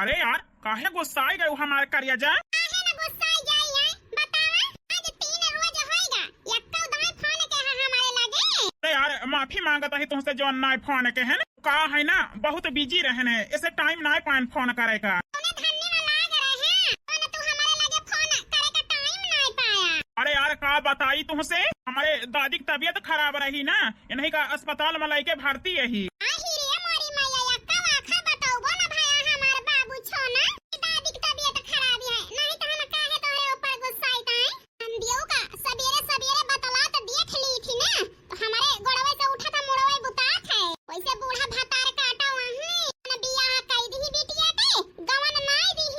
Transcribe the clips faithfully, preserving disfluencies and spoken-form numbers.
अरे यार, काहे गुस्साई गयू हमार करिया जा? काहे न गुस्साई जाई है? बतावा, आज तीन रोज होइगा, यक्कउ दाई फोन के है हमारे लगे। अरे यार, माफी मांगत ही तुमसे, जौन नाई फोन के है ना, का है ना, बहुत बिजी रहने, ऐसे टाइम नाई पाएन फोन करे का। तूने धन्नी में लाग रहे हैं, तूने तू हमारे लगे फोन करे का टाइम नाई पाया। अरे यार, का बताई तुमसे, हमारे दादी की तबीयत खराब रही ना, इन्हीं का अस्पताल में लइके भर्ती यही। आही रे मोरी मैया, यक्का वाखा बतौबो न भया हमार बाबू छोना, कि दादी की तबीयत खराब है, नहीं तो हम काहे तोहरे ऊपर गुस्साइत आए। हम दियो का सबेरे सबेरे बतला तो देख ली थी ना, तो हमारे गोड़वे से उठा था मुड़वे बुतात है। वैसे बूढ़ा भतार काटा वहीं, न बियाह कई दी बिटिया के, गवन नाई दी।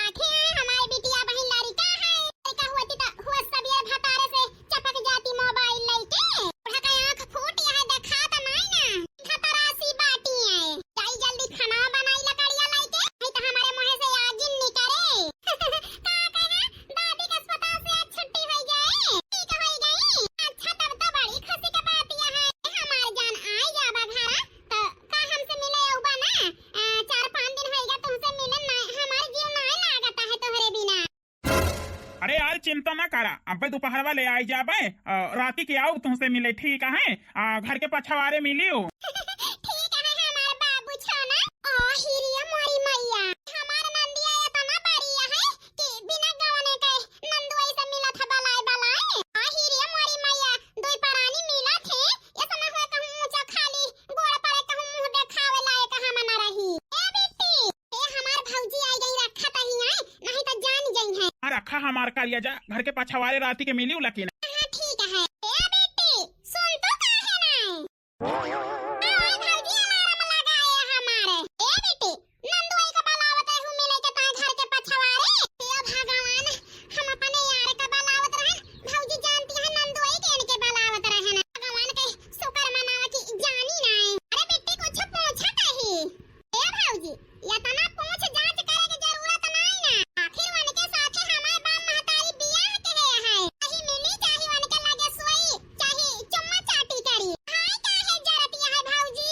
आखे है हमारे बिटिया बहिन लड़का है, लड़का हुआ थी तो हुआ सबेरे भतारे से चपक जाती मोबाइल लइके। बूढ़ा का आँख फूट यहाँ देखा तो नाई ना। खतरासी बाटी है। जाई जल्दी खाना बनाई लकड़िया लइके, नहीं तो हमारे मुँह से आगिन निकरे। का कहे? दादी के अस्पताल से आज छुट्टी होई गई। ठीक होई गई। अच्छा, तब तो बड़ी खुशी के बात यह है। हमार जान आई जाबा घरा, तो का हमसे मिले अउबा ना? आ, चार पाँच दिन होइगा तुमसे मिले ना, हमार जीव ना लागता है तोहरे बिना। अरे यार, चिंता ना करा, अब्बे दोपहरवा ले आई जाबे, अ, राती के आउब तुमसे मिले, ठीक है? आ, घर के पछवारे मिलियो। ठीक है हमार बाबू छोना। ओ हिरिया मोरी मैया, हमार नंदिया इतना बढ़िया है कि बिना गवने के नंदुआई से मिलत है बलाए बलाए। ओ हिरिया मोरी मैया, दुई परानी मिलत है, ऐसा ना हो कहूँ ऊँचा खाली गोड़ पर कहूँ मुँह देखावे लायक हम ना रही। ए बिट्टी, ए, हमार भौजी आई गई, रखा तही आए, नहीं तो जान गई है। हाँ, रखा हमार करिया जा, घर के पछवारे राती के मिलियो लेकिन। हाँ, ठीक है। ए बेटी, सुन तो काहे नहीं? आओ, भौजी अलार्म लगाए हमारे। ए बेटी, नंदुआई का बलावत है, हूँ मिले के ताए घर के पछवारे। ए भगवान, हम अपने यार का बलावत रहे, भौजी जानती है नंदुआई के इनके बलावत रहे ना। भगवान के शुक्र मनावा कि जानी नहीं। अरे बेटी, कुछ पूछा कही। ए भौजी, इतना पूछ जांच करे के जरूरत नाई ना। आखिर उनके साथे हमार बाप महतारी बियाह के है। चाहे मिली, चाहे उनके लगे सोई, चाहे चुम्मा चाटी करी। हाय काहे जरत यहाँ भौजी?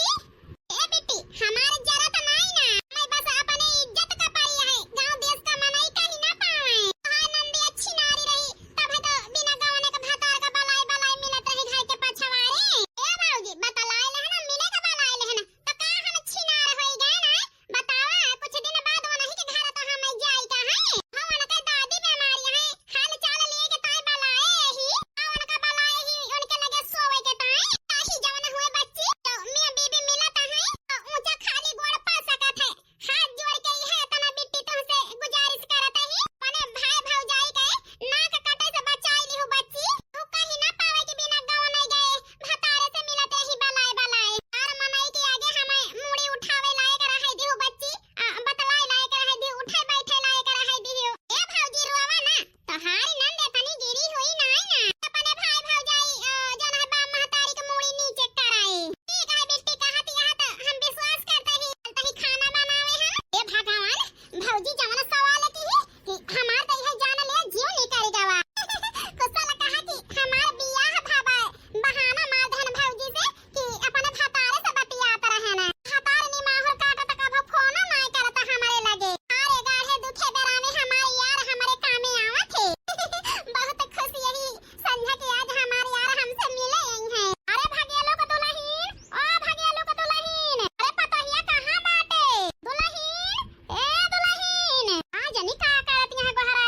ए बिट्टी, हमार जरत नाई ना। मैं बस अपने इज्जत का परी है। गांव देश का मनई कहीं ना पावे। हाय नंदी अच्छी नारी रही, तब तो बिना गवने के भतार का बलाई बलाई मिलत रही घर के पछवारे। ए भौजी, बतलाए लेहन, मिले के बलाए लेहन। तो का हम छिनार होई गए ना? बतावा, कुछ दिन बाद वनही के घर तो हम जाई का है? हो, वनके दादी बीमार है, हाल चाल लिए के ताई बलाए ही, आ वनका बलाए ही, उनके लगे सोवे के ताई, ताही जवन हुए बच्ची, तो मियाँ बीबी मिलत है, तो ऊंचा खाली गोड़ पा सकत है। हाथ जोड़ के इहे इतना बिट्टी तुमसे गुजारिश करत ही, अपने भाई भौजाई के नाक कटे से बचाई लिहु बच्ची, तू कहीं ना पावे कि बिना गवने गए भतारे से मिलत ही बलाए बलाए। और मनई के आगे हमें मूड़ी उठावे लायक रहे दिहु बच्ची, आ, बतलाए लायक रहे दिहु, उठे बैठे लायक रहे दिहु। ए भौजी रोवा ना, तोहारी नंद इतनी गिरी हुई ना है ना, अपने भाई भौजाई, आ, जौन है बाप महतारी के मूड़ी नीचे कराए। ठीक है बिट्टी, कहत यह तो हम विश्वास करते ही, चलते ही खाना बनावे हम। ए भगवान, भौजी जवन सवाल की कि हमार तो यह जान ले जीव निकल गवा। कुशल कहा कि हमार बियाह भवा बहाना मार देहन भौजी से कि अपने भतारे से बतियात रहे ना। भतार निमाहुर काटत कभो फोन ना करत हमारे लगे। अरे गाढ़े दुखे बेरा में हमार यार हमारे कामे आवत है। बहुत खुश यही संझा के आज हमार यार हमसे मिले आई हैं। अरे भगेलो का दुलहीन, ओ भगेलो का दुलहीन, अरे पतोहिया कहाँ बाटे? दुलहीन, ए दुलहीन, आ जनी का करत यहाँ गोहरा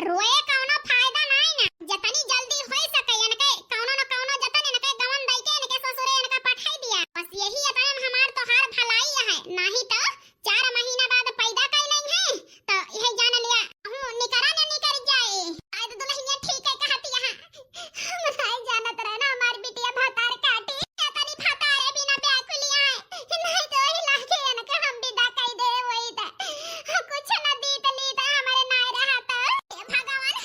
रोए कौनो फायदा नाई ना, जतनी जल्दी होई सके इनके कौनो न कौनो जतन इनके गवन दई के इनके ससुरे इनका पठाई दिया। बस यही इतने में हमार तोहार भलाई है, नाहीं तो चार महीना बाद पैदा कई नहीं है तो यही जान लिया हूँ निकरा न निकर जाए। आज तो दुल्हनिया ठीक है कहती यहाँ। हम नाई जानत रहे ना हमार बिटिया भतार काटी। या तनी भतारे बिना व्याकुलिया है। नाई तो वही लागे इनके हम विदा कई दे वही त। कुछ न दीत लीत हमारे नाई रहा त। हे भगवान,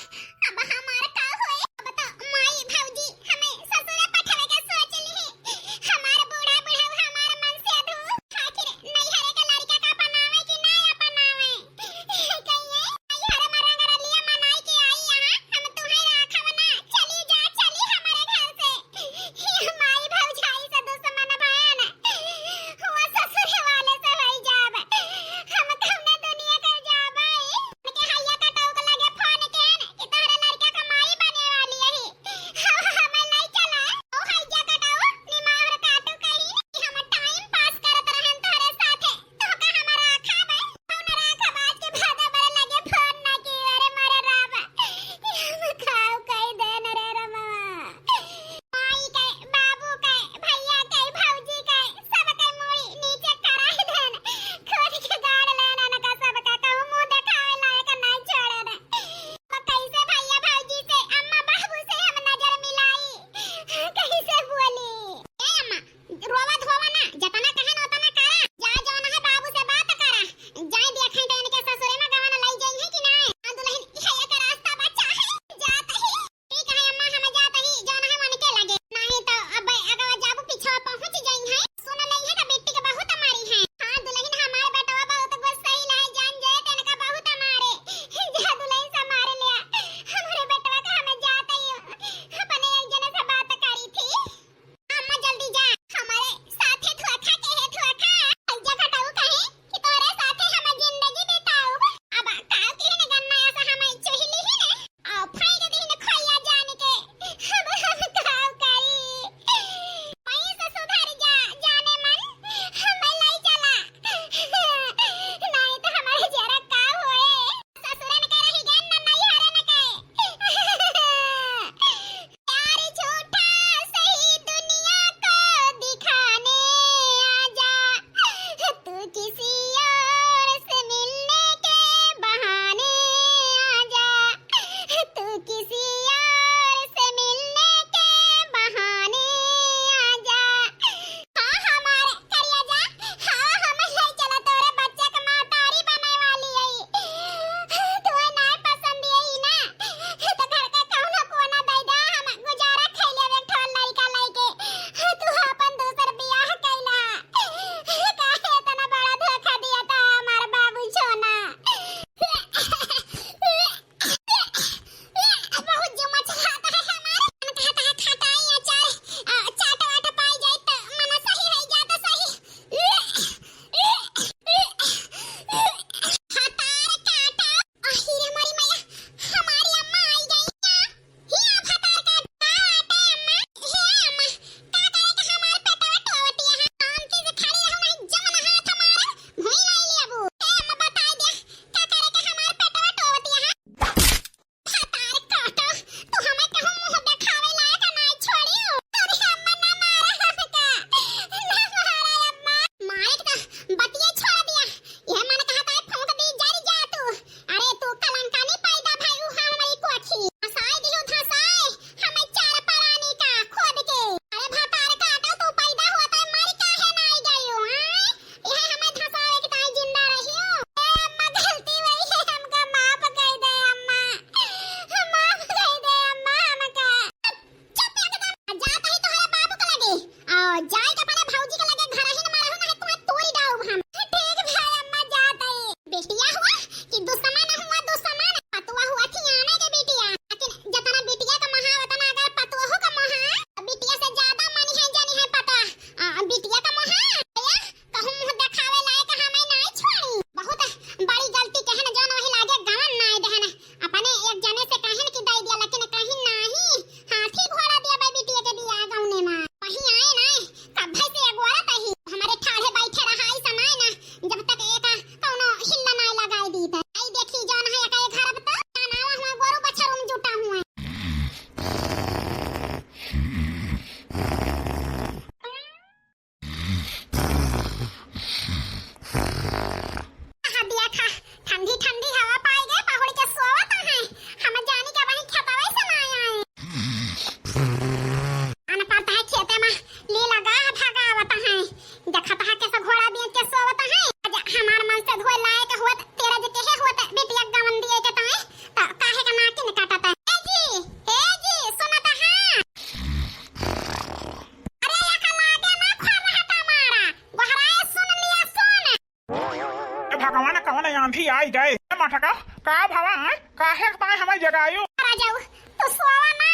हमें जगायो। राजाऊ, तू सोवा ना।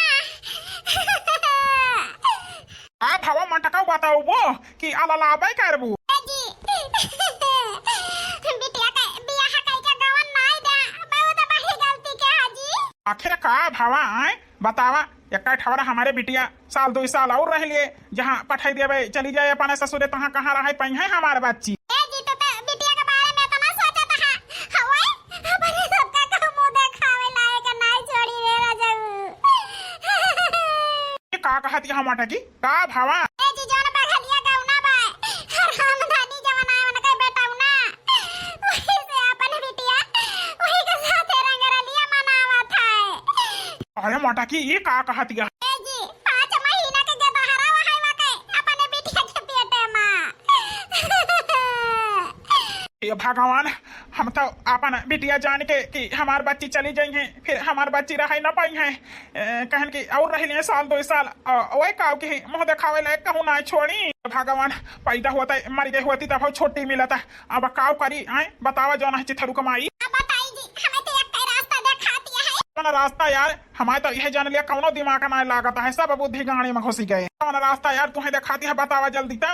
आप हवा मटका बताउबो कि अललाबे करबू? ए जी, बिटिया के बियाह कइके गवन नाई द्या, बहुत बड़ी गलती के है जी। आखिर का भवा आए बतावा, एक्का ठौरा हमारे बिटिया साल दुई साल और रह लिए, जहाँ पठाई देबे चली जाए अपने ससुरे, तहाँ कहाँ रहे पइहैं हमार बच्ची। ए जी, तो, तो बिटिया के बारे में इतना सोचत हा, हवै अपने सबका का मुँह देखावे लायक नाई छोड़ी रे राजाऊ। ये का कहत यहाँ मटकी? का भवा? ए जी, जौन बघलिया गौना बा, हर हम धनी जवन आए उनके बेटौना, वही से अपन बिटिया, वही के साथे रंगरलिया मनावत है। अरे मटकी, ये का कहत यहाँ? ए जी, पाँच महीना के गदहरा वहाई वके अपने बिटिया के पेटे मा। हे भगवान, हम तो अपन बिटिया जान के कि हमार बच्ची चली जइहैं, फिर हमार बच्ची रहै न पइहैं, ए, कहन कि और रह लिए साल दुई साल, अ, ओए काऊ के मुँह देखावे लायक कहूँ ना छोड़ी। भगवान, पैदा होता मर गई होती तब छोटी मिलता, अब काऊ करी, आए बतावा जौन है चिथरू कमाई। अब बताई जी, हमें तो एक रास्ता देखाती है। कौन रास्ता यार? हमारे तो यह जान लिया कौनो दिमाग ना लागत है, सब बुद्धि गाड़ी में घुसी गए। कौन रास्ता यार तुम्हें देखाती है, बतावा जल्दी तो।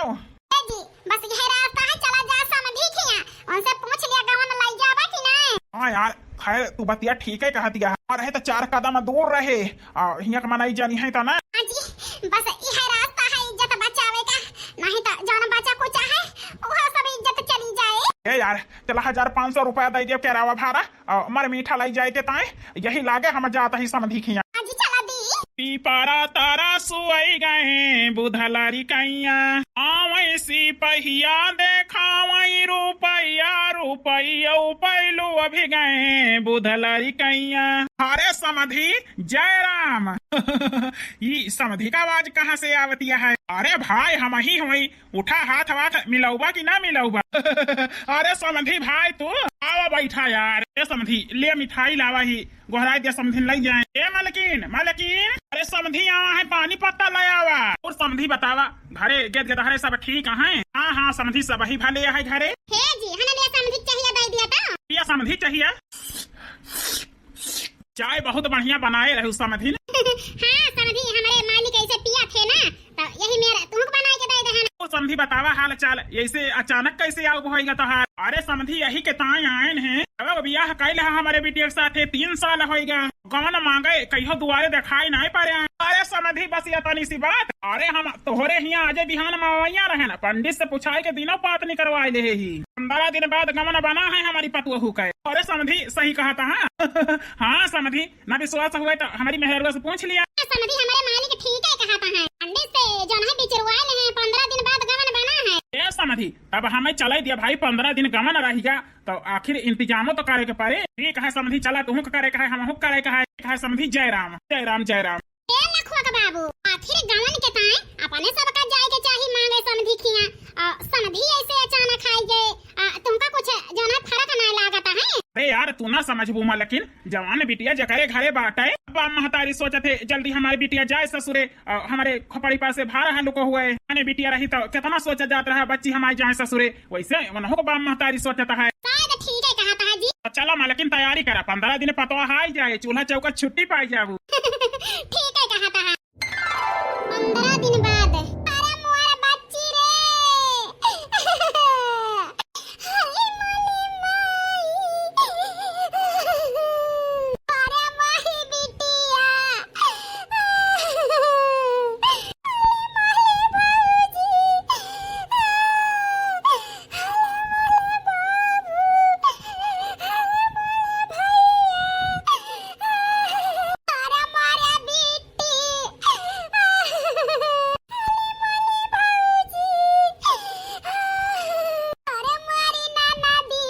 ए जी, बस यह रास्ता है, चला जा समधी खिया, उनसे पूछ लिया गवन लाई जाबा कि नहीं। हाँ यार, खैर तू बतिया ठीक है कहती है, और रहे तो चार कदम दूर रहे, और हियाँ के मनाई जानी है तो ना। हाँ जी, बस यह रास्ता है इज्जत बचावे का, नहीं तो जौन बचा कुचा है, वह सब इज्जत चली जाए। ए यार, चला हजार पाँच सौ रुपया दे दियो किरावा भाड़ा, और मर मीठा लाई जाए के ताए, यही लागे हम जात ही समधी खिया। हाँ जी, चला दी। पीपरा तारा सुअई गए बुधलरी कैया, आवै सिपहिया देखावै रुपैया, रुपैया उपैलू अभी गए बुधलरी कैया। अरे समधी, जय राम। ई समधी का आवाज कहाँ से आवतिया है? अरे भाई, हम ही हुई, उठा हाथ वाथ मिलौबा कि ना मिलौबा? अरे समधी भाई तू आवा बैठा यार। ए समधी ले मिठाई लावा ही, गोहराई दे समधिन लई जाए। ए मलकिन, मलकिन, अरे समधी आवा है पानी पत्ता ले आवा। और समधी बतावा घरे गेद गेदहरे सब ठीक हैं? हाँ हाँ समधी सब ही भले है घरे। हे जी, हमें ले समधी चाहिए दे दिया तो। ये समधी चाहिए? चाय बहुत बढ़िया बनाए रहू समधिन। हाँ समधी, हमारे मालिक ऐसे पिया थे ना, तो यही मेरा तुमको बनाए के दे दे है ना। ओ समधी बतावा हाल चाल, ऐसे अचानक कैसे आउब होइगा तोहार? अरे समधी यही के ताई आयन है, अब बियाह कैल है हमारे बिटिया के साथे तीन साल होइगा, गवन मांगे कहियो दुआरे देखाई नहीं पड़े। अरे समधी बस ये तनी सी बात, अरे हम तोहरे हियाँ आजे बिहान मवैया रहे ना, पंडित से पुछाई के दिनों पात निकरवाए ले ही। पंद्रह दिन बाद गवन बना है हमारी पतोहू का। अरे समधी सही कहा था, हाँ। हाँ समधी, ना विश्वास हुए तो हमारी मेहररुआ से पूछ लिया। समधी हमारे मालिक ठीक है कहा था है, पंडित से जौन है बिचरवाए ले हैं, पंद्रह दिन बाद गवन बना है। ए समधी, तब हमें चलाई दिया भाई, पंद्रह दिन गवन रहिया, तो आखिर इंतजामो तो करे के पड़े। ठीक है समधी, चला तुहू के करे के है, हमहू के करे के है। ठीक है समधी, जय राम, जय राम, जय राम। ए लखुआ के बाबू, आखिर गवन के ताए अपने सबका जाए के चाही मांगे समधी खिया, आ, समधी ऐसे अचानक आई गए, आ, तुमका कुछ जौन है फर्क ना लागत है। अरे यार, तू ना समझबू मलकिन, जवान बिटिया जकरे घरे बाटे, बाप महतारी सोचत है जल्दी हमारे बिटिया जाए ससुरे, आ, हमारे खोपड़ी पर से भार हलुको हुए। माने बिटिया रही तो कितना सोचा जात रहा बच्ची हमारी जाए ससुरे, वैसे उनहु को बाप महतारी सोचत है। शायद ठीक है कहा था जी। तो चला मलकिन तैयारी करा, पंद्रह दिन पतवा हाई जाए, चूल्हा चौका छुट्टी पाई जाबू। ठीक है कहा था। पंद्रह दिन बाद। अरे मोर बच्ची रे। हाय मोरी माई। अरे माही बिटिया। हाय माही बाबूजी। हाय माही बाबू। हाय माही भैया। अरे मारे बिट्टी। अरे मारी नाना दी।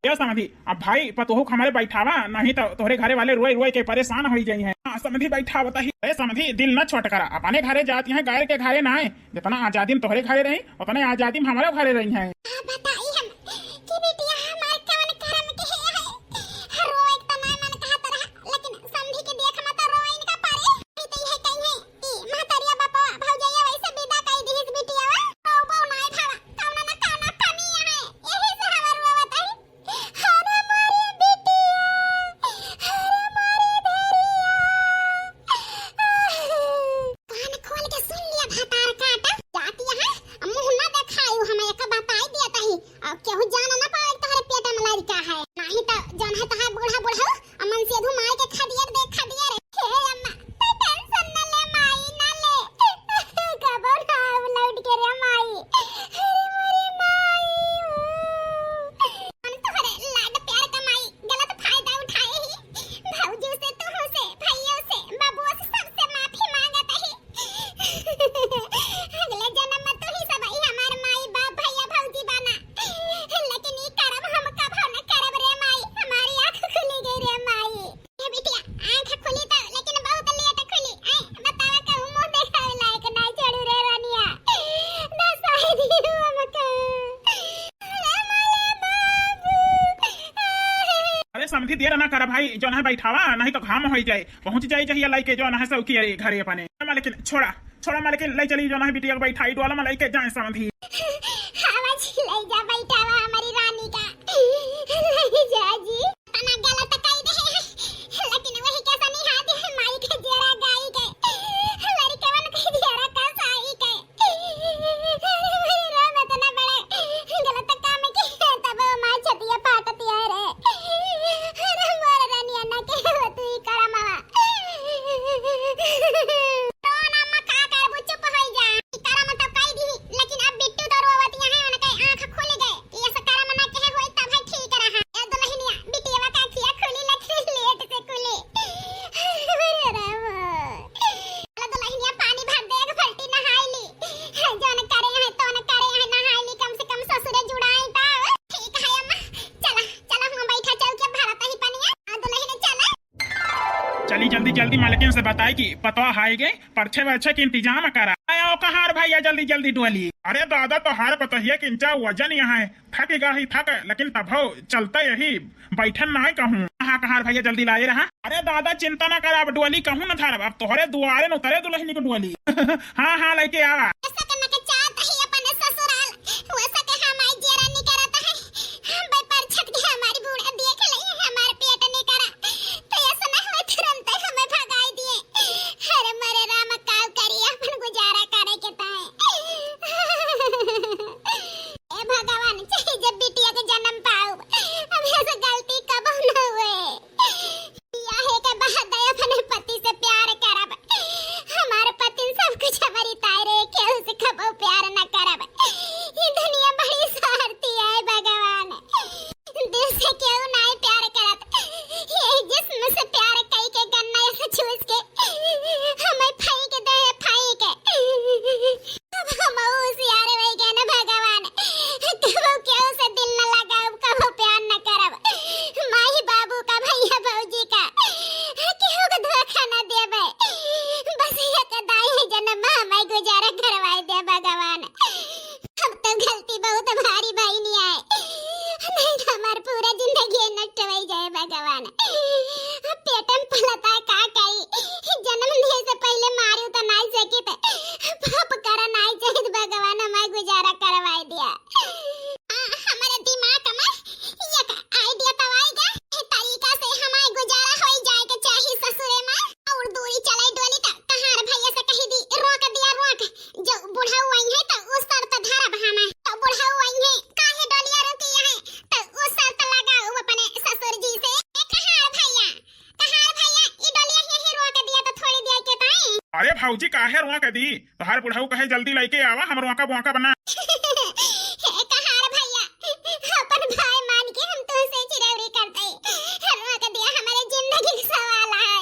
ए समधी, अब भाई पतोहू के हमारे बैठावा, नहीं तो तोहरे घरे वाले रोए रोए के परेशान होई जाई हैं। हाँ समधी बैठावत ही। ए समधी, दिल न छोट करा, अपने घरे जाती हैं, गैर के घरे ना आए। जितना आजादी में तोहरे घरे रही, उतने आजादी में हमारे घरे रही हैं। आ बताई हम कि बिटिया हमार कवन करम के है। रोए के तो ना मन कहत रहा, लेकिन समधी के देख मत रोइन का पारे। नहीं तो यह कही है कि महतरिया बापवा भौजैया वैसे विदा कई दिहिस बिटिया। तो बहू नाई भावा, कौनो न कौनो कमी है, यही से हमार रोवत है। अरे मोरी बिटिया। कि देर ना करा भाई, जौन है बैठावा, नहीं तो घाम होइ जाए। पहुँच जाए जहिया लइके जौन है सौकी अरे घरे अपने। मालकिन छोड़ा, छोड़ा मालकिन, लइ चली जौन है बिटिया के बैठाई डोला में लइके जाए समधी। आवा जी, लइ जा बैठावा हमारी रानी का। लइ जा जी। तना गलत कही दे, लेकिन वही कैसा नहीं हाथ है, माई के जेरा गाई के, लड़कवन के जेरा कसाई के। अरे राम, इतना बड़ा गलत काम किया, तब माँ छतिया फाटतिया रे। अरे मोर रनिया ना के हो तू ही करमवा। तो ना अम्मा का करबू, चुप होई जा। ई करम तो कई दी, लेकिन अब बिट्टू तो रोवतिया है, उनके आँख खुल गए। ये सब करम ना के होई तब है ठीक रहा। ए दुल्हनिया, बिटिया का अखिया खुली लेकिन लेट से खुली। अरे राम। चला दुल्हनिया, पानी भर दे, एक बाल्टी नहाई ली। जौन करे हैं, तौन करे हैं, नहाई ली, कम से कम ससुरे जुड़ाई तब। ठीक है अम्मा, चला, चला, हम बैठा चल के भरत ही पनिया। आ दुल्हनिया चला। चली जल्दी जल्दी मालकिन से बताई कि पतवा हाय गे, परछे वरछे के इंतजाम करा। आओ कहार भैया, जल्दी जल्दी डोली। अरे दादा, तोहार पतोहिया किंचा वजन यहाँ है। थक गई थक, लेकिन तभो चलते यही, बैठन नाय कहूँ। हाँ कहार भैया, जल्दी लाए रहा। अरे दादा, चिंता ना कर, अब डोली कहूँ न धरब, अब तोहरे दुआरे न उतरे दुल्हनी को डोली। हाँ हाँ, लइके आवा। ऐसा करना के चाहत ही अपने ससुराल, वैसा के हमारी जेरा नहीं करत है। हम भाई पर छत के हमारी बूढ़ा देख ले, हमारे पेट नहीं करा, तो ऐसा ना हो तुरंत हमें भगाई दिए। अरे मरे राम, काव करी अपन गुजारा करे के ताए। ए भगवान, चाहे जब बिटिया के जन्म पाउब, अब ऐसे गलती कबो न हुए। बियाहे के बाद अपने पति से प्यार करब। हमार पति सब कुछ हमारी ताई रे, केहू से कबो प्यार न करब। ये दुनिया बड़ी स्वार्थी है भगवान। दिल से केहू नाई प्यार करत। ये जिस्म से प्यार कई के गन्ना ऐसे चूस के हमें फेंक दे, फेंक। अब हम होशियार हो गए ना भगवान, कबो केहू से दिल न लगाओ, कबो प्यार न करब, माई बाबू का, भैया भौजी का, केहू के धोखा न देबे। बस एक दाई है जन्म में हमारी गुजारा करवाई दे भगवान। अब तो गलती बहुत भारी भइनी आए, नहीं तो हमार पूरा जिंदगी नष्ट हो जाए भगवान। अब पेट में पलता का करी, जन्म लिए से पहले मारी तो नाई सकित, पाप करा नाई चाहित भगवान, हमार गुजारा करवाई दिया। आ, हमारे दिमाग में एक idea तो आइगा, ए तरीका से हमार गुजारा हो जाए के चाही ससुरे में। और दूरी चलाई डोली त कहार भैया से कही दी, "रोक दिया, रोक, जो बुढ़ऊ आई है तो उस शर्त धरब हम।" तो बुढ़ऊ आई है, "काहे डोलिया रोकी है?" तो उस शर्त लगाओ अपने ससुर जी से, "ए कहार भैया, कहार भैया, ई डोलिया यहीं रोक दिया तो थोड़ी देर के ताई।" अरे भौजी, काहे रोक दी? तोहार बुढ़ऊ कहे, "जल्दी लइके आवा, हम रोका बोका बना।" ए कहार भैया, अपन भाई मान के हम तुमसे चिरौरी करते, रोक दिया, हमारे जिंदगी के सवाल है।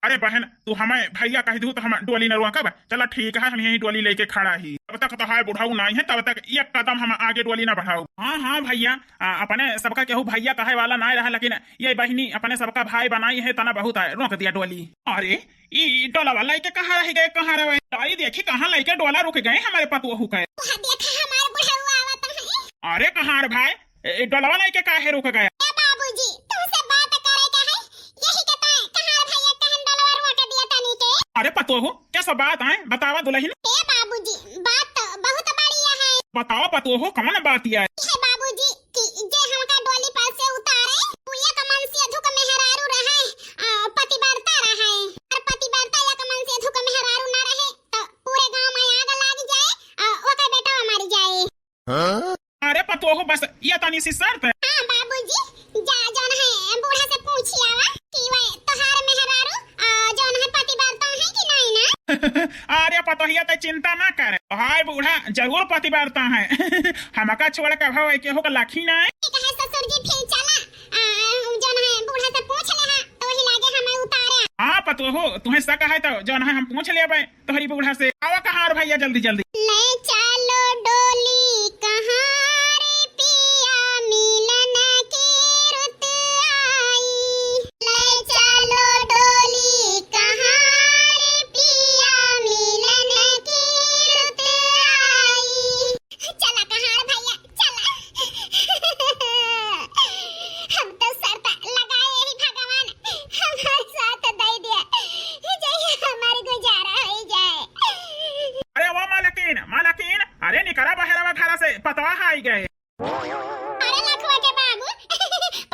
अरे बहन, तू हमें भैया कह दू तो हम डोली न रोकब। चला ठीक है, हम यहीं डोली लेके खड़ा ही। तब तक तोहार बुढ़ऊ नाई है, तब तक एक कदम हम आगे डोली न बढ़ाऊ। हाँ हाँ भैया, आ, अपने सबका केहू भैया कहे वाला नाई रहा, लेकिन ये बहिनी अपने सबका भाई बनाई है, तना बहुत है, रोक दिया डोली। अरे ई डोलवा लइके कहाँ रह गए, कहाँ रहे? ताई देखी कहाँ लइके डोला रुक गए हमारे पतोहू के। वहाँ देखा हमारे बुढ़ऊ आवत है। अरे कहार भाई, ए, डोलवा लइके काहे रुक गया? ए बाबूजी, तुमसे बात करे के है, यही के ताई कहार भैया कहन डोलवा रोक दिया तनी के। अरे पतोहू, कैसा बात है, बतावा दुल्हन। ए बाबूजी, बात तो बहुत बढ़िया है। बताओ पतोहू, कौन बात है? ये बाबूजी कि जे हमका डोली पर से उतारे, वो एक मन से धुक मेहरारू रहे, आ, पतिव्रता रहे। और पतिव्रता एक मन से धुक मेहरारू ना रहे, तो पूरे गांव में आग लाग जाए, आ, ओकर बेटा मर जाए। हाँ? अरे पतोहू, बस ये तनी सी शर्त। हाँ बाबूजी, जा जौन है बूढ़ा से पूछी आवा कि वह तोहार मेहरारू, आ, जौन है पतिव्रता है कि नहीं ना? अरे पतोहिया, ते चिंता ना कर, हाय बूढ़ा जरूर पतिव्रता है। हमका छोड़ के भाव केहू का लखी ना है। ठीक है ससुर जी, फिर चला, आ, जौन है बूढ़ा से पूछ ले, हाँ, तो वही लागे हमें उतारे। हाँ पतोहू, तुम्हें शक है तो जौन है हम पूछ लेबे तोहरी बूढ़ा से। आवा कहार भैया, जल्दी जल्दी। ले चलो डोली कहार पिया मिलन की रुत आई। ले चलो डोली कहार पिया मिलन की रुत आई। चला कहार भैया, चला। हम तो शर्त लगा पतोह आई गए। अरे लखुआ के बाबू,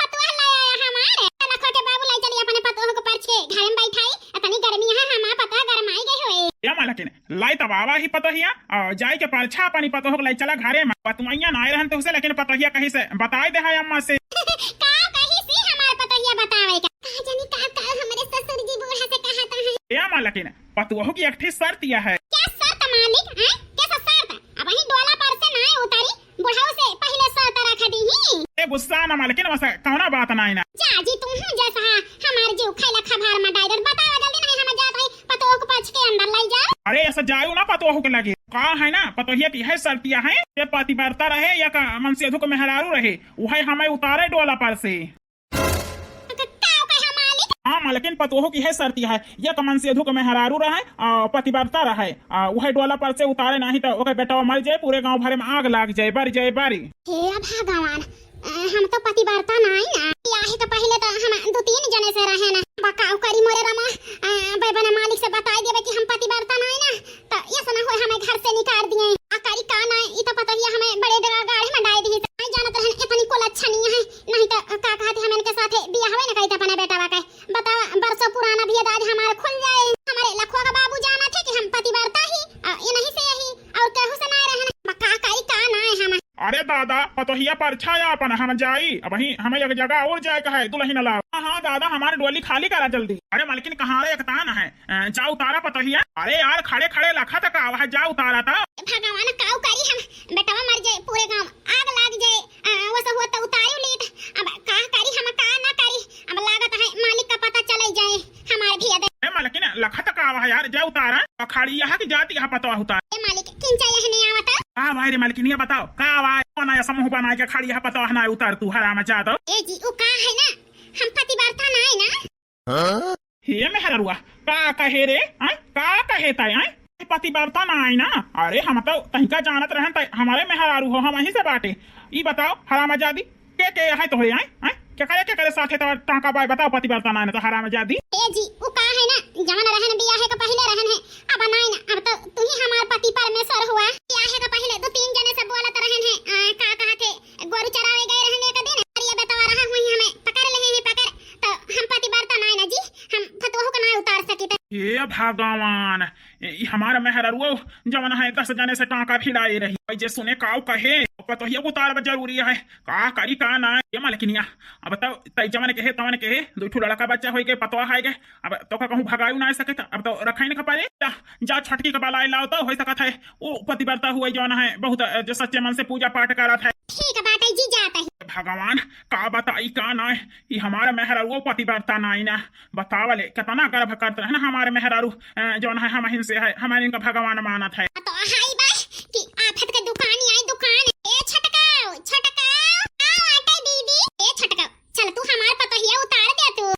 पतोह लाई आया हमारे। लखुआ के बाबू लाई चली अपने पतोह को परछ के घर में बैठाई। इतनी गर्मी है, हमार पतोह गरमाई गई होए। या मालकिन, लाई तब आवा ही पतोहिया, और जाई के परछा अपनी पतोह को लाई चला घरे में। पतोहिया ना आए रहन तुहसे, लेकिन पतोहिया कहीं से बताई दे है अम्मा से। का कही सी हमार पतोहिया बतावे का? का जानी का, का हमरे ससुर जी बूढ़ा से कहा था है। या मालकिन, पतोह की एक ठे शर्त यह है। क्या शर्त मालिक? हैं? कैसा शर्त? अब वहीं डोला पर से ना उतारी, बुढ़ाऊ से पहले शर्त रख दी ही। ए गुस्सा ना मालकिन, वैसा कौना बात ना है ना। जा जी, तू हूँ जैसा है, हमार जीव खैला खभार में डाइदर। बतावा जल्दी, नहीं हम जात है पतोह को परछ के अंदर लाई जा। अरे ऐसा जायू ना पतोह के लगे। का है ना, पतोहिया की है शर्तिया है, ये पतिव्रता रहे या का मनसेधु के मेहरारू रहे, वह हमें उतारे डोला पर से। का, का कहा मालिक? हाँ मालकिन, पतोह की है शर्तिया है, ये का मनसेधु के मेहरारू रहे, आ, पतिव्रता रहे, आ, वह डोला पर से उतारे, नहीं तो ओकर बेटवा मर जाए, पूरे गांव भरे में आग लाग जाए, बर जाए, बरी। हे भगवान, अ, हम तो पतिव्रता नाई ना। बियाहे के पहिले तो हम दो तीन जने से रहे ना। बकाऊ करी मोरे रमा, अ, बे बने मालिक से बताई देबे कि हम पतिव्रता नाई ना, तो ये सना होए हमें घर से निकाल दिए। आ करी का ना, ई तो पतोहिया हमें बड़े डरा गाढ़े में डाल दी। नहीं जानत रहन इतनी कुलच्छनी है, नहीं तो का कहते हम इनके साथे बियाहवे न करी अपने बेटवा के। बतावा, बरसों पुराना भेद आज हमारे खुल जाए। हमारे लखुआ का बाबू जाना थे कि हम पतिव्रता ही, अ, ये नहीं से यही, और केहू से ना रहन। बका करी का ना है हम। अरे दादा, पतोहिया परछाया अपन, हम जाई। अबहीं हमें एक जगह और जाए का है, दुलहिन लाव। हाँ, हाँ दादा, हमार डोली खाली करा जल्दी। अरे मलकिन, कहाँ रे एकतान है? अ, जा उतारा पतोहिया। अरे यार, खड़े खड़े लखत का आवा है, जा उतारा ता। भगवान, काऊ करी हम, बेटवा मर जाए, पूरे गांव आग लाग जाए। अ, वो सब हुआ तो उतारू लीत। अब का करी हम, का ना करी? अब लागत है मालिक का पता चले जाए हमार भेद। ए मलकिन, लखत का आवा है यार, जा उतारा। अखाड़ी यहाँ की जाती यहाँ पतोह उतार। ए मालिक, किंचा यह नहीं आवता? का भाई रे मलकिन, ये बताओ, का आवा है? कौन ऐसा मुंह बना के खड़ी है पतोह ना उतार तू, हराम जादो? ए जी, उ का है ना, हम पतिव्रता ना है ना। हाँ? हे मेहररुआ, का कहे रे? हाँ? का कहे ताई, हाँ? पतिव्रता ना आई ना? अरे हम तो तहिका जानत रहन ताई, हमारे मेहरारू हो, हम वहीं से बाटे। ई बताओ, हरामजादी, के के है तोहरे, हाँ? हाँ? के करे, के करे साथे तो टाका बाय, बताओ, पतिव्रता ना आई ना तो हरामजादी। ए जी, उ का है ना, जवन रहन बियाहे के पहिले रहन है, अब ना आई ना, अब तो तू ही हमार पति परमेश्वर हुआ। बियाहे के पहिले दो तीन जने से बोलत रहन है, आ, का कहत है, गोरू चरावे गए रहन एक दिन, अरे ये बेटवा रहा हुई हमें पकड़ ले हैं, पकड़, तो हम पतिव्रता ना आई ना जी, हम पतोहू को ना उतार सकी थे। हे भगवान, ए, ई हमार मेहररुओ जवन है दस जने से टाका भिड़ाए रही। भाई जे सुने काऊ कहे, पतोहिया को उतारब जरूरी है। का करी का ना, ये मलकिनिया, अब तो तई जवन कहे, तवन कहे, दो ठो लड़का बच्चा होई के पतोह है के, अब तो का कहूँ भगायु ना सके, तो अब तो रखाई न परे। जा, जा छोटकी के बलाए लाओ तो, हो सकत है, वो पतिव्रता हुए जवन है, बहुत, अ, जो सच्चे मन से पूजा पाठ करत है। ठीक बाटे जी, जात है। भगवान, का बताई का ना, ई हमार मेहररुओ पतिव्रता ना आई ना। बतावले, कितना गर्व करत रहे ना हमार मेहरारू, अ, जौन है, हम हिन से है, हमारे इनका भगवान मानत है। तो हाई बा कि आफत के दुकान आई दुकान। ए छटकाओ, छटकाओ, आओ आटे दीदी। ए छटकाओ, चल तू हमार पतोहिया उतार दे तू।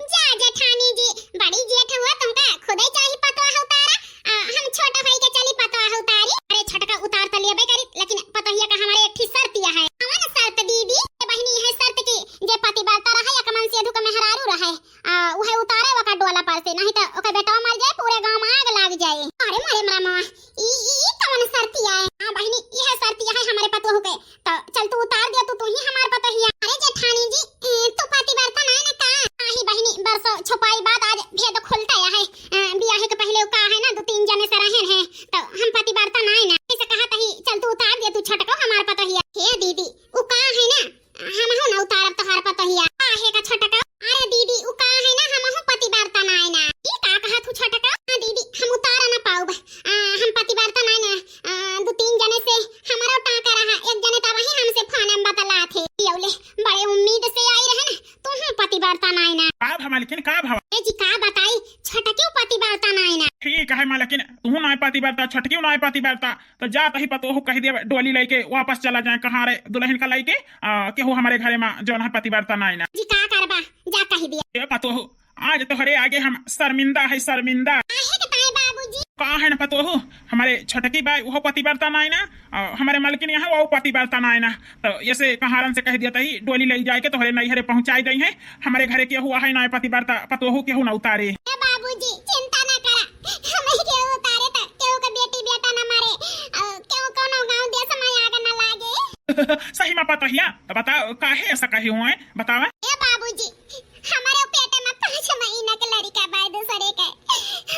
जा जेठानी जी, बड़ी जेठ हुआ, तुमका खुदे चाही पतोह उतारा। आ, हम छोट होई के चली पतोह उतारी। अरे छटका उतार तो लेबे करी, लेकिन पतोहिया का हमारे एक ठे शर्तिया है। कौन शर्त दीदी? ए बहिनी, है शर्त की जे पतिव्रता रहे, एक मनसेधु के मेहरारू रहे, आ, उहे उतारे ओकर डोला पर से, नहीं तो ओकर बेटवा मर जाए, पूरे गांव में आग लाग जाए। अरे मोरे मरमवा, ई, ई, ई कवन शर्तिया है? हाँ बहिनी, यह शर्तिया है हमारे पतोह के। तो चल तू उतार दे, तू, तू ही हमार पतोहिया। अरे जेठानी जी, ए, तू पतिव्रता ना है ना का? आही बहिनी, बरसों छुपाई बात आज भेद खुलता है। ए, बियाहे के पहिले का है ना, दो तीन जने से रहन है, तो हम पतिव्रता ना है ना। इसे कहा तही, चल तू उतार दे, तू छटको हमार पतोहिया। हे दीदी, उ का है ना, हमहू ना उतारब तोहार पतोहिया। काहे का छोटका? अरे दीदी, उ का है ना, हमहू पतिव्रता ना है ना। ई का कहा तू छोटका? हाँ दीदी, हम उतारा ना पाउब। आ, हम पतिव्रता ना है ना। आ, दो तीन जने से हमारो टाका रहा, एक जने तो वही हमसे फोन में बतला थे। यौले बड़े उम्मीद से आई रहे ना, तुहू पतिव्रता ना है ना। का भा मालकिन, का भा? ए जी, का बताई, छोटकियो पतिव्रता ना है ना। ठीक है मालकिन, तुहू ना पतिव्रता, छोटकियो ना पतिव्रता। तो जा तही पतोहू कह दिया, डोली लेके वापस चला जाए। कहाँ रे दुलहिन का लेके, आ, केहू हमारे घरे में जौन है पतिव्रता ना आई ना। जी का करबा, जा कह दिया। ए पतोहू, आज तोहरे आगे हम शर्मिंदा है, शर्मिंदा। काहे के ताई बाबूजी? का है ना पतोहू, हमारे छोटकी बाई वो पतिव्रता ना आई ना, आ, हमारे मलकिन यहाँ वो पतिव्रता ना आई ना। तो ऐसे कहारन से कह दिया तही डोली ले जाए के तोहरे नैहरे पहुँचाई दई है। हमारे घरे केहू है ना पतिव्रता, पतोहू केहू ना उतारे। ए बाबूजी, चिंता ना करा, हमें केहू उतारे तो केहू के बेटी बेटा ना मारे, अ, केहू कोनो गाँव देश में आग ना लागे। सही मा पतोहिया, तो बताओ, काहे ऐसा कही हुए, बतावा? ए बाबूजी, हमरे पेटे मा पाँच महीना के लड़िका बाय दूसरे के।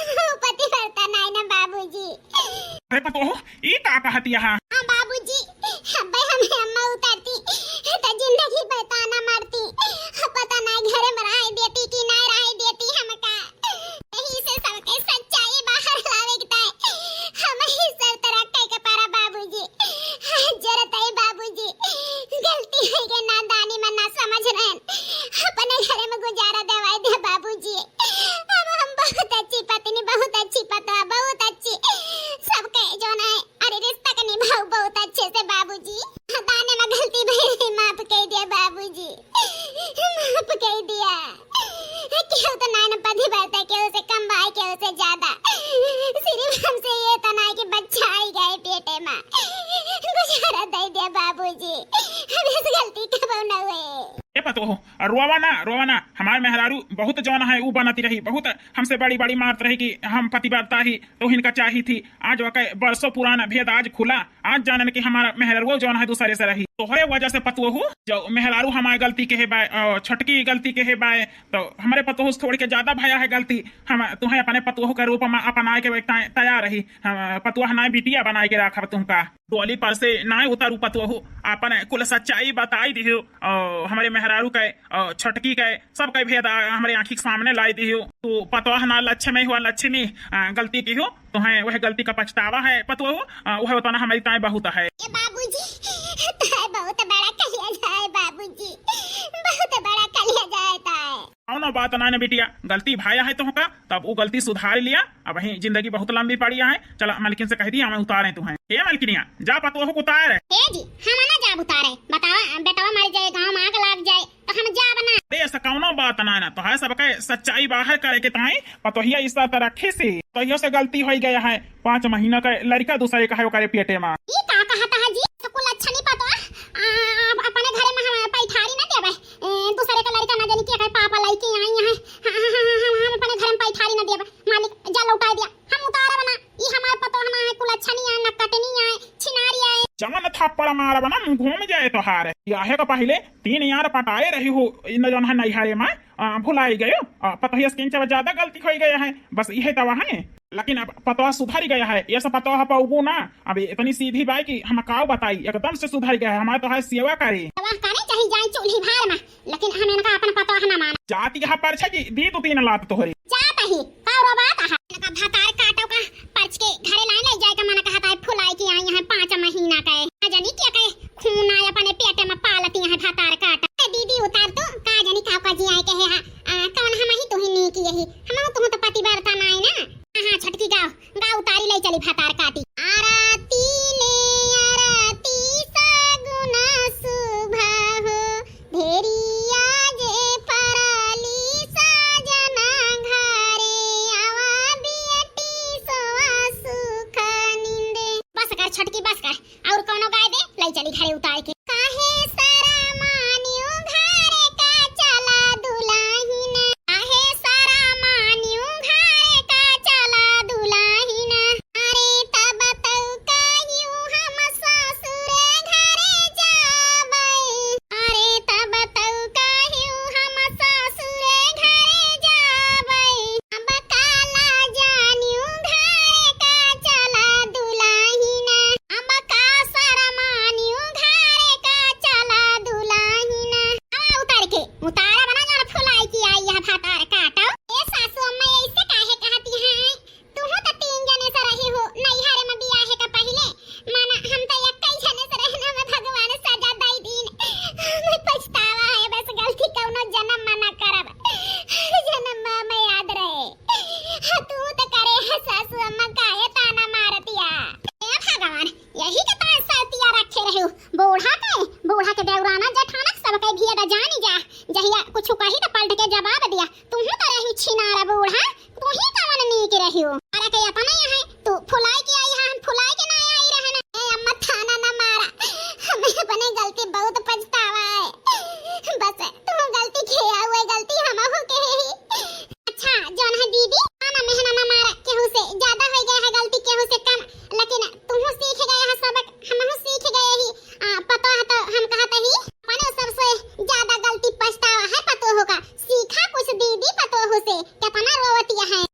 ऊ पतिव्रता नाई ना बाबूजी। अरे पतोहू, ई का कहत यहाँ? हाँ बाबूजी, अब्बे हमें अम्मा उतारती, तो जिंदगी भर ताना मारती। पता नाई घरे में रहे देती कि नाई रहे देती हमका। यही से सबके सच्चाई बाहर लावे के ताई हम ही शर्त रखे के पड़ा बाबूजी। हाथ जोड़त है बाबूजी, गलती है के नादानी में ना समझ रहे, अपने घरे में गुजारा देवाई दे बाबूजी। अब हम बहुत अच्छी पत्नी, बहुत अच्छी पतवा, बहुत अच्छी, सबके जो ना है, अरे रिश्ता के निभाऊ बहुत अच्छे से बाबूजी। दाने में गलती भई, माफ कई दिया बाबूजी, माफ कई दिया। केहू तो नाई न पतिव्रता, केहू से कम भाई, केहू से ज्यादा। सिर्फ हमसे ये तना है कि बच्चा आई गए पेटे में, गुजारा दे दिया बाबूजी, हम इस गलती कबो न हुए। ए पतोह, रोवा ना, रोवा ना। हमार मेहरारू बहुत जौन है, ऊ बनती रही, बहुत हमसे बड़ी बड़ी मारत रही कि हम पतिव्रता ही, तो इनका चाही थी। आज वकै बरसों पुराना भेद आज खुला। आज जानन कि हमार मेहरारू जौन है दूसरे से रही। तोहरे वजह से पतोहू, जो मेहरारू हमार गलती के है बाय, अ, छोटकी गलती के है बाय, तो हमरे पतोहू से थोड़ी के ज्यादा भया है गलती। हम तुहें अपने पतोहू के रूप में अपनाए के तै-, तैयार रही। हम पतोह नाई बिटिया बनाए के रखब तुमका। डोली पर से नाई उतारू पतोहू, अपन कुल सच्चाई बताई दिहू। अ, हमरे मेहरारू के, अ, छोटकी के, सबके भेद, अ, हमरे आँखी के सामने लाई दिहू। तू पतोह ना लक्ष्मी हुआ, लक्ष्मी, अ, गलती किहू। तुहें वह गलती का पछतावा है पतोहू, अ, वह उतना हमरी ताई बहुत है। ए बाबूजी, ताई बहुत बड़ा कलिया जाए बाबूजी, बहुत बड़ा कलिया जाए ताई। कौनो बात ना न बिटिया, गलती भाया है तुहका, तब वो गलती सुधार लिया। अबहीं जिंदगी बहुत लंबी पड़ी है। चला मलकिन से कह दिया, हमें उतारे तुहें। ए मलकिनिया, जा पतोहू को उतार। ए जी, हम ना जाब उतारे। बतावा, बेटवा मर जाए, गाँव में आग लाग जाए, तो हम जाब ना। अरे ऐसा कौनो बात ना ना, तो है सबके सच्चाई बाहर करे के ताई पतोहिया इस तरह रखे से, तो यो से गलती हो गया है। पाँच महीना का लड़का दूसरे का है ओकरे पेटे में। ई का कहता है जी? तो कुल अच्छा नहीं पता। आ, अपने घरे में हम पैठारी ना देवे। ए, दूसरे का लड़का ना जानी के कहे पापा लइके आई हैं। हाँ, हाँ, हाँ, हाँ, हम, हम अपने घर में पैठारी ना देवे। मालिक जा लौटाए दिया। हम उतारब ना। ई हमार पतोह ना है, कुल अच्छा नहीं है, ना कटनी है, छिनारी है। जवन थप्पड़ मारब ना, मुँह घूम जाए तोहार। ब्याहे का पहिले तीन यार पटाए रही हो, इन जौन है नैहरे में, आ, भुलाई गयो। आ, पतोहिया से किंचब ज्यादा गलती होई गया है, बस इहे तवा है। लेकिन अब पतोह सुधर गया है, ये सब पतोह पौगू ना, अब इतनी सीधी बाई कि हम काव बताई, एकदम से सुधर गया है, हमारे तो है सेवा करे। सेवा करे चाहे जाए चूल्ही भार में, लेकिन हम इनका अपन पतोह ना माना। जाती यहाँ पर छकी, दी दो तीन लात तोहरे। जात ही, का रो बात है? इनका भतार काटो का पर्च के घरे लाइन ले जाए का मन कहता है, फुलाई के आई हैं पाँच महीना का है। ना जानी क्या कहे, खून आए अपने पेट में पालती हैं भतार काटा। ए दीदी उतार तो, का जानी का का जी आए कहे हा, आ, कौन हम ही तुही नी की यही, हम तुम तो पतिव्रता नाई ना। हाँ, हाँ, छटकी गाओ, गाओ उतारी ले चली भतार काटी। आरती ले आरती सगुना सुभा हो, भेड़िया जे फराली साजना घरे आवा बियटी सोवा सुख निंदे। बस कर छटकी, बस कर। और कौनो गाय दे, लई चली घरे उतार के। काहे सारा मानियो घरे का चला दुलाहिन, काहे सारा मानियो घरे का चला दुलाहिन। अरे तब तौ काहियो हम ससुरे घरे जाबै। अरे तब तौ काहियो हम ससुरे घरे जाबै। अब काला जानियो घरे का चला दुलाहिन। अब का सरमानियो घरे का चला दुलाहिन। आवा उतार के, उतारा बना जान फुलाई की आई यह भतार काटो। ए सासू अम्मा ऐसे काहे कहती हैं? तुहू त तीन जने से रही हो, नैहरे में बियाहे का पहिले। माना हम त एक्कै जने से रहना में भगवान सजा दई दीन। हमें पछतावा है, बस गलती कौनो जन्म में ना करब। हर जन्म में हमें याद रहे। हाँ, तू त करे है सासू अम्मा काहे ताना मारतिया। ए भगवान, यही के तो सतिया रखे रहे हो। बूढ़ा के, बूढ़ा के देवराना जेठाना सबके भी अदा जानी जा। जहिया कुछ कही त पलट के जवाब दिया। तुहू त रहे से, केतना रोवतिया है।